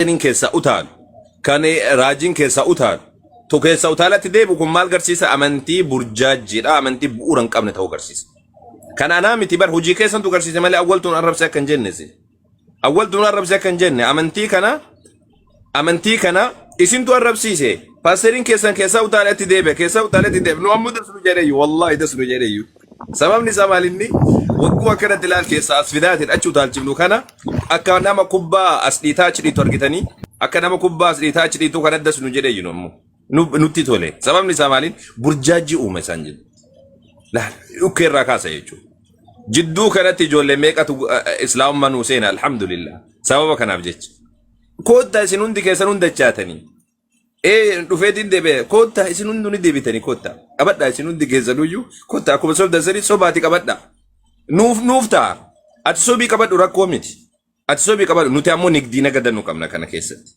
Paastariin keessaa utaalu, kan raajiin keessaa utaalu, tu keessaa utaalatti deebi'u kun maal garsiisa? Amantii burjaajjiidha. Amantii bu'uura hin qabne ta'uu garsiisa. Kan anaa miti bar hojii keessantu garsiise malee awwaltuun arrabse akka hin jenne si. Awwaltuun arrabse akka hin jenne amantii kana isintu arrabsiise. Paasteriin keessan keessaa utaaletti deebi'e, keessaa utaaletti deebi'e. Nu ammoo dasnu jedheeyyu, wallaahi dasnu jedheeyyu. Sababni isaa maalinni wagguu akkanatti ilaal keessaa as fidaatiin achi utaalchifnu kana akka nama kubbaa as dhiitaa achi dhiitu argitanii, akka nama kubbaa as dhiitaa achi dhiitu kana dasnu jedheeyyu nu ammoo. Nutti tole. Sababni isaa maaliin burjaajii uume isaan jedhu. Laal dhukkee irraa kaasa jechuudha. Jidduu kanatti ijoollee meeqatu islaamummaa nuu seena, alhamdulillah. Sababa kanaaf jecha. Koottaa isin hundi keessan hundachaatanii. Ee, dhufeetiin deebi'e. Koottaa isin hundi ni deebitanii, koottaa. Qabadhaa isin hundi keessanuyyuu, koottaa akkuma sobdan sanii sobaati qabadhaa. Nuuf ta'a. Ati sobii qabadhu, rakkoo miti. Ati sobii qabadhu, nuti ammoo nigdii nagadannu qabna kana keessatti.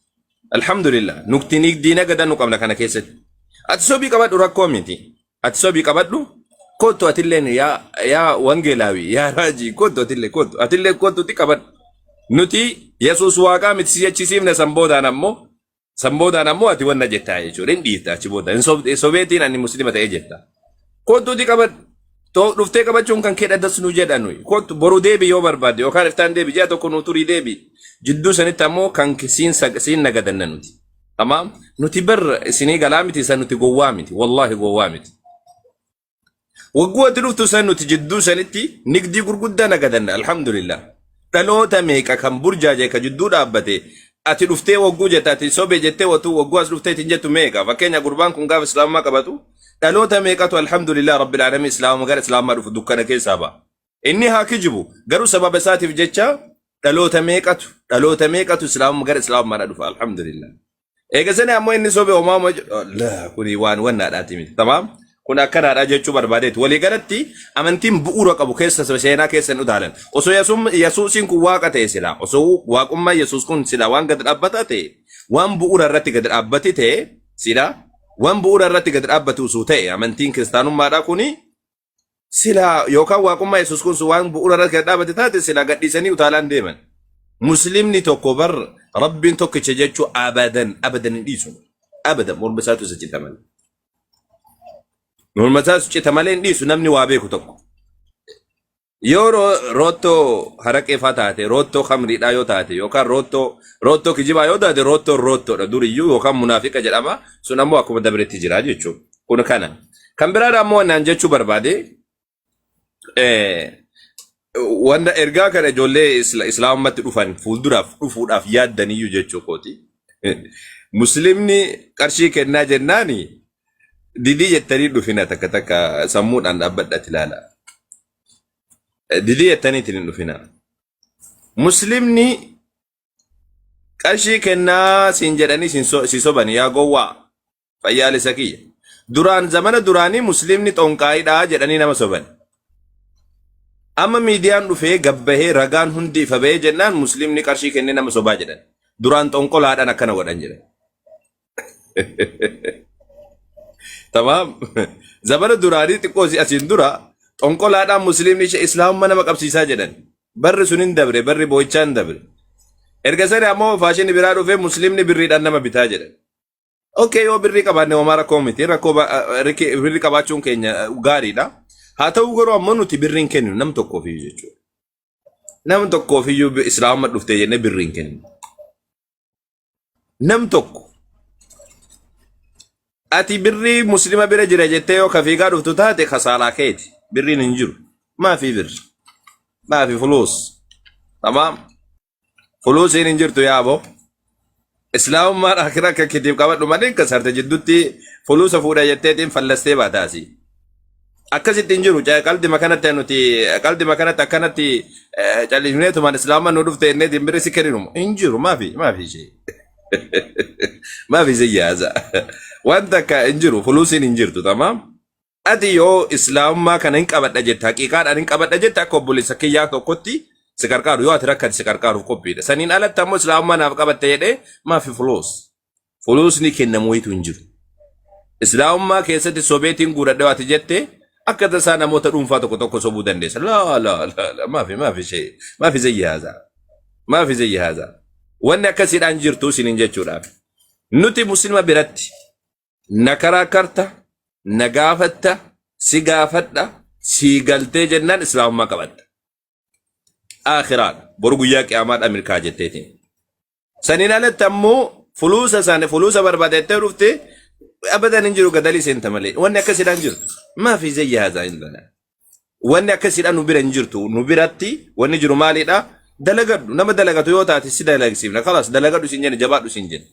Alhamdulillah, nuti nigdii nagadannu qabna kana keessatti. Ati sobii qabadhu, rakkoo miti. Ati sobii qabadhu, kottu atilleen, yaa wangeelaawi, yaa raajii, kottu atillee, kottu atillee, kottutti qabadhu. Nuti Yesuus waaqaa miti si jechisiifne. San boodaan ammoo ati wanna jettaa jechuudha, hin dhiifta achi booda hin sobeetiin ani muslima ta'ee jetta. Kottuuti qabadhu. Dhuftee qabachuun kan kee dhaddas nu jedha nuyi. Kottu, boru deebi yoo barbaadde yookaan iftaan deebi, ji'a tokko nuu turii deebi. Jidduu sanitti ammoo kan siin nagadanna nuti. Tamaam, nuti bar isinii galaa miti san, nuti gowwaa miti, wallaahi gowwaa miti. Wagguu ati dhuftu san nuti jidduu sanitti nigdii gurguddaa nagadanna, alhamdulillah. Dhaloota meeqa kan burjaaje ka jidduu dhaabbate ati dhuftee wagguu jette, ati sobe jettee watu wagguu as dhuftee ittiin jettu meeqa? Fakkeenya, gurbaan kun gaafa islaamummaa qabatu dhaloota meeqatu, alhamdulillah rabbil alamin, islaamuma gara islaamummaa dhufu dukkana keessaa ba'a. Inni haa kijibu, garuu sababa isaatiif jecha dhaloota meeqatu islaamummaa gara islaamummaa dhufa, alhamdulillah. Eega sani ammoo inni sobe homaa homaa kuni waan wannaadhaati miti. Tamaam, kun akkanaadha jechuu barbaadeeti. Walii galatti amantiin bu'uura qabu keessa seenaa keessa hin utaalan. Osoo Yesuusiin kun waaqa ta'e silaa, osoo waaqummaa Yesuus kun silaa waan gad dhaabbataa ta'e, waan bu'uura irratti gad dhaabbati ta'e silaa, waan bu'uura irratti gad dhaabbatu osoo ta'e amantiin kiristaanummaadhaa kuni silaa, yookaan waaqummaa Yesuus kun waan bu'uura irratti gad dhaabbate taate silaa gadhiisanii utaalaan deeman. Muslimni tokko bar rabbiin tokkicha jechuu abadan abadan hin dhiisu. Abadan morma isaatu isa cita malee. Morma isaatu cita malee hin dhiisu namni waa beeku tokko. Yoo roottoo haraqee faa taate, roottoo kamriidhaa yoo taate, yookaan roottoo kijibaa yoo taate, roottoon roottoodha duriyyuu, yookaan munaafiqa jedhama. Sun ammoo akkuma dabretti jira jechuudha. Kun kana. Kan biraadha ammoo naan jechuu barbaade, wanta ergaa kana ijoollee islaamummaatti dhufan fuulduraaf dhufuudhaaf yaaddaniyyuu jechuu kooti. Muslimni qarshii kennaa jennaani didii jettanii dhufina, takka takka sammuudhaan dhaabbadhati ilaala. Didii jettaniitiin hin dhufina. Muslimni qarshii kennaa siin jedhanii si sobani, yaa gowwaa fayyaalessa kiyya. Duraan zamana duraanii muslimni xonqaayidhaa jedhanii nama soban. Amma miidiyaan dhufee gabbahee ragaan hundi ifa bahee jennaan muslimni qarshii kennee nama sobaa jedhan. Duraan xonqolaadhaan akkana godhan jedhan. Tamaam. Zamana duraanii xiqqoo si asiin dura xonqolaadhaan muslimni ishee islaamummaa nama qabsiisaa jedhan. Barri sun hin dabre, barri boo'ichaa hin dabre. Erga sani ammoo faashinni biraa dhufee muslimni birriidhaan nama bitaa jedhan. Okay, yoo birrii qabaanne homaa rakkoo miti. Rakkoo birrii qabaachuun keenya gaariidha. Haa ta'u garuu ammoo nuti birriin kenninu nam tokkoofiyyuu jechuudha. Nam tokkoofiyyuu islaamummaa dhuftee jennee birriin kenninu. Nam tokko. Ati birrii muslima bira jira jettee yoo kafiigaa dhuftu taate kasaaraa keeti. Birriin hin jiru. Maafi birri? Maafi fuluus? Tamaam. Fuluusiin hin jirtu yaaboo. Islaamummaan akira akka kitiif qabadhu malee kasarte jidduutti fuluusa fuudha jetteetiin fallastee baataasi. Akkasitti hin jiru. Qaldima kanatti nuti qaldima kanatti akkanatti callisneetumaan islaamummaan nu dhufte jenneetiin birri si kenninu hin jiru. Maafi ishee. Maafi siyyaasa. Wanta akka hin jiru, fuluusiin hin jirtu, tamaam. Ati yoo islaamummaa kana hin qabadha jette, haqiiqaadhaan hin qabadha jette, akka obboleessa kiyyaa tokkotti si qarqaaru, yoo ati rakkate si qarqaaruuf qophiidha. Saniin alatti ammoo islaamummaa naaf qabatte jedhee maafi fuluus. Fuluusni kennamu wayitu hin jiru. Islaamummaa keessatti sobeetiin guuradhe ati jette akka tasaa namoota dhuunfaa tokko tokko sobuu dandeessa. Laa laa laa laa, maafi maafi ishee, maafi zayyi haazaa. Maafi zayyi haazaa. Wanni akkasiidhaan jirtu isiniin jechuudhaaf. Nuti muslima biratti na karaa karta, na gaafatta, si gaafadha, sii galtee jennaan islaamummaa qabatta. Aakhiraadha. Boru guyyaa qiyaamaadha milkaa jetteetiin. Saniin alatti ammoo fuluusa isaanii fuluusa barbaadettee dhufte abadan hin jiru gadalii seenta malee. Wanni akkasiidhaan jirtu. Maafi zayyi haazaa hin danaa. Wanni akkasiidhaan nu bira hin jirtu. Nu biratti wanni jiru maalidha? Dalagadhu. Nama dalagatu yoo taate si dalagsiifna. Kalaas dalagadhu siin jenne jabaadhu siin jenne.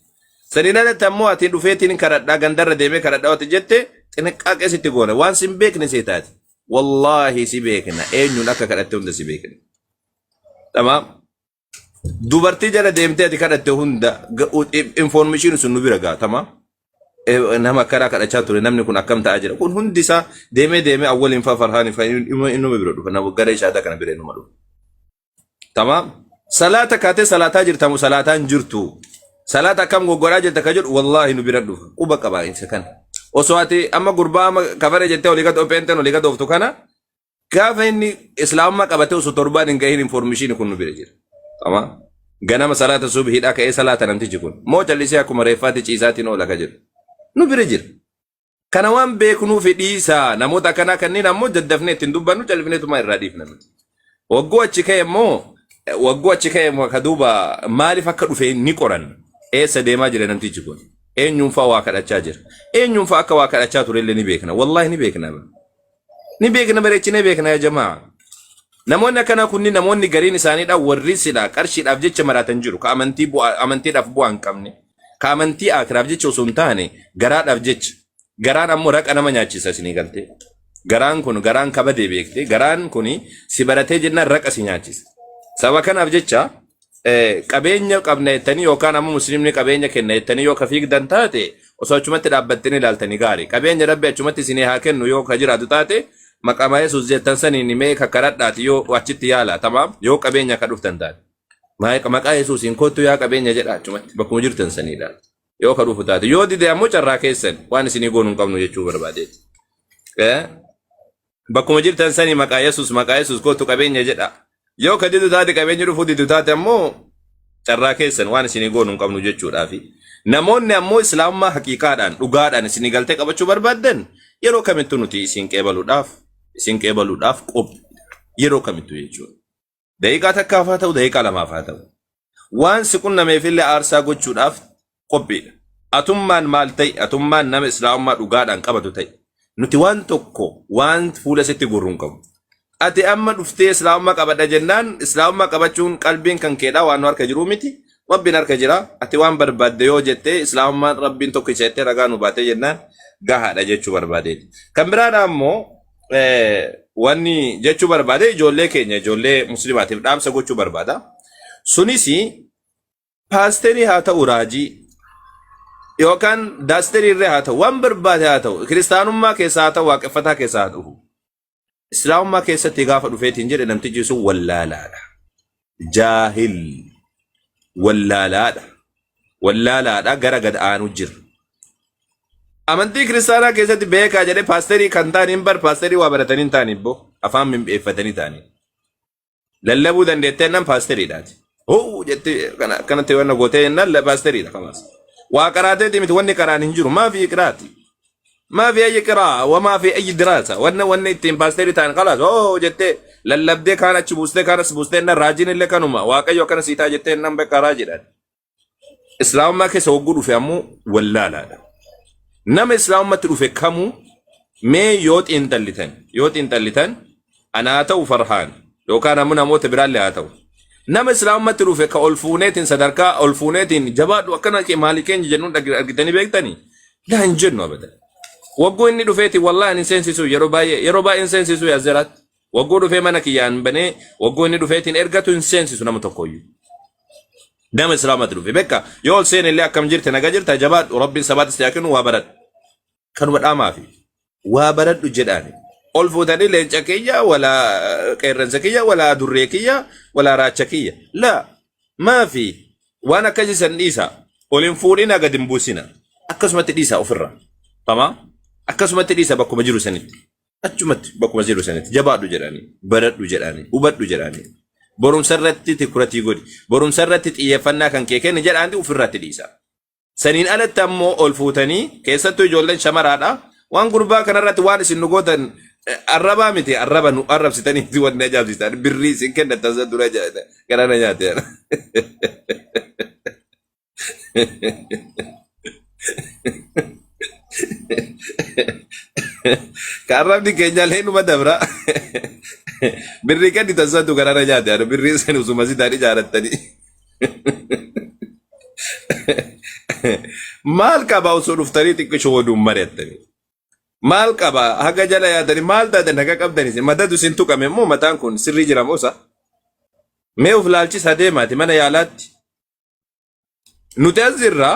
Saniin alatti ammoo ati dhufeetiin kadhadhaa gandarra deemee kadhadhaa wati jette xiniqqaaqee sitti goona. Waan sin beekne see taate. Wallaahi si beekna. Eenyuun akka kadhatte hunda si beekna. Tamaam. Dubartii jala deemtee ati kadhatte hunda information sun nu bira ga'a. Tamaam. Nama akkanaa kadhachaa ture namni kun akkam ta'aa jira. Kun hundi isaa deemee deemee awwaliin faa farhaan faa innuma bira dhufa. Nama gara ishaataa kana bira innuma dhufa. Tamaam. Salaata kaatee salaataa jirta moo salaataa hin jirtu? Salaata akkam goggoraa jirta ka jedhu wallaahi nu bira dhufa. Quba qaba isa kana. Osoo ati amma gurbaa amma kafare jettee olii gad opheenteen olii gad ooftu kana gaafa inni islaamummaa qabatee osoo torbaan hin gahin informishiin kun nu bira jira. Tamaam. Ganama salaata subhiidhaa ka'ee salaata namtichi kun. Moo callisee akkuma reeffaatti ciisaatiin oola ka jedhu. Nu bira jira. Kana waan beeknuufi dhiisaa namoota akkanaa kanneen ammoo daddafnee ittiin dubbannu callifneetuma irraa dhiifna nuti. Wagguu achi ka'e immoo wagguu achi ka'e immoo ka duuba maaliif akka dhufe ni qoranna. Eessa deemaa jira namtichi kun? Eenyuun fa'aa waa kadhachaa jira? Eenyuun fa'aa akka waa kadhachaa ture illee ni beekna. Wallaahi ni beekna. Ni beekna bareechinee beekna yaa jamaa. Namoonni akkanaa kunniin namoonni gariin isaaniidha warri silaa qarshiidhaaf jecha maraatan jiru ka amantii bu'aa amantiidhaaf bu'aa hin qabne ka amantii aakiraaf jecha osoo hin taane garaadhaaf jecha garaan ammoo raqa nama nyaachisa isinii galtee garaan kun garaan kabadee beekte garaan kun si baratee jennaan raqa si nyaachisa saba kanaaf jecha qabeenya qabna jettanii yookaan ammoo muslimni qabeenya kenna jettanii yoo ka fiigdan taate osoo achumatti dhaabbattanii ilaaltanii gaarii. Qabeenya Rabbi achumatti isinii haa kennu yoo ka jiraatu taate maqama Yesuus jettan saniin mee kakkaradhaati yoo achitti yaala tamaam yoo qabeenya ka dhuftan taate. Maqaa Yesuusiin kottu yaa qabeenya jedha achumatti bakkuma jirtan sanii ilaala. Yoo ka dhufu taate yoo dide ammoo carraa keessan waan isinii goonu hin qabnu jechuu barbaadeeti. Bakkuma jirtan sanii maqaa Yesuus maqaa Yesuus kottu qabeenya jedha. Yoo ka didu taate qabeenyi dhufuu didu taate ammoo carraa keessan waan isinii goonu hin qabnu jechuudhaafi. Namoonni ammoo islaamummaa haqiiqaadhaan dhugaadhaan isinii galtee qabachuu barbaaddan yeroo kamittuu nuti isin qeebaluudhaaf isin qeebaluudhaaf qophiidha. Yeroo kamittuu jechuudha. Daqiiqaa takkaaf haa ta'u daqiiqaa lamaaf haa ta'u. Waan si qunnameefillee aarsaa gochuudhaaf qophiidha. Atummaan maal ta'i? Atummaan nama Islaamummaa dhugaadhaan qabatu ta'i. Nuti waan tokko waan fuula sitti gurru hin qabu. Ati amma dhuftee Islaamummaa qabadha jennaan Islaamummaa qabachuun qalbiin kan keedhaa waan nu harka jiruu miti. Rabbiin harka jira. Ati waan barbaadde yoo jettee Islaamummaan Rabbiin tokkicha jettee ragaa nu baatee jennaan gahaadha jechuu barbaadeeti. Kan biraadha ammoo wanni jechuu barbaade ijoollee keenya ijoollee musliimaatiif dhaamsa gochuu barbaada. Sunis paasterii haa ta'u raajii yookaan daasterii irree haa ta'u waan barbaade haa ta'u kiristaanummaa keessaa haa ta'u waaqeffataa keessaa haa ta'u islaamummaa keessatti gaafa dhufeetiin jedhe namtichi sun wallaalaadha. Jaahil wallaalaadha. Wallaalaadha gara gad aanu jira. Amantii kiristaanaa keessatti beekaa jedhee paasterii kan ta'an hin bar paasterii waa baratanii hin ta'an ibboo afaan mimmi'eeffatanii ta'anii. Lallabuu dandeettee jennaan paasteriidhaati. Hoo jettee kana akkanatti wanna gootee jennaan paasteriidha kamaas. Waa qaraateeti miti wanni qaraan hin jiru maafi qiraati. Maafi ayyi qiraa wa maafi ayyi diraasa wanna wanni ittiin paasterii ta'an kalaas hoo jettee lallabdee kaan achi buustee kaan as buustee jennaan raajiin illee kanuma waaqayyo akkana sii ta'a jettee jennaan bakka raajiidhaan. Islaamummaa keessa hogguu dhufe ammoo wallaalaadha. Nama islaamummaatti dhufe kamuu mee yoo xiinxallitan yoo xiinxallitan ana haa ta'u farhaan yookaan ammoo namoota biraallee haa ta'u. Nama islaamummaatti dhufe ka ol fuuneetiin sadarkaa ol fuuneetiin jabaadhu akkana kee maalii keenya jennuun argitanii beektanii? Laa hin jennu abadan. Wagguu inni dhufeetiin wallaahi hin seensisu yeroo baay'ee yeroo baay'ee hin seensisu yaazeraatti. Wagguu dhufee mana kiyyaan banee wagguu inni dhufeetiin ergatu hin seensisu nama tokkoyyuu. Nama islaamatti dhufe bekka yoo ol seene illee akkam jirte naga jirta jabaadhu rabbiin sabaata si haa kennu waa baradhu. Kanuma dhaamaafi waa baradhu jedhaani. Ol fuutanii leenca kiyya walaa qeerransa kiyya walaa adurree kiyya walaa raacha kiyya. Laa maafi waan akkasii san dhiisa. Ol hin fuudhina gad hin buusina. Akkasumatti dhiisa ofirra. Tamaa akkasumatti dhiisa bakkuma jiru sanitti. Achumatti bakkuma jiru sanitti jabaadhu jedhanii, baradhu jedhanii, hubadhu jedhanii. Barumsa irratti tikuratii godhi. Barumsa irratti xiyyeeffannaa kan kee kenni jedhaanti ofirratti dhiisa. Saniin alatti ammoo ol fuutanii keessattuu ijoolleen shamaraadha. Waan gurbaa kanarratti waan isin nu gootan arrabaa miti arraba nu arrabsitanii wanni ajaa'ibsiisan birrii isin kennatan san dura garana nyaate. Ka arrabni keenyallee numa dabra. Birrii kennitan santu garana nyaate birrii isin usuma sitaan ijaarattanii. Maal qaba osoo dhuftanii xiqqisho waduun mari'attanii? Maal qaba haga jala yaadanii maal taatan haga qabdanii matatu isin tuqame immoo mataan kun sirrii jira moo sa? Mee of laalchisaa deemaati mana yaalaatti. Nuti as jirra.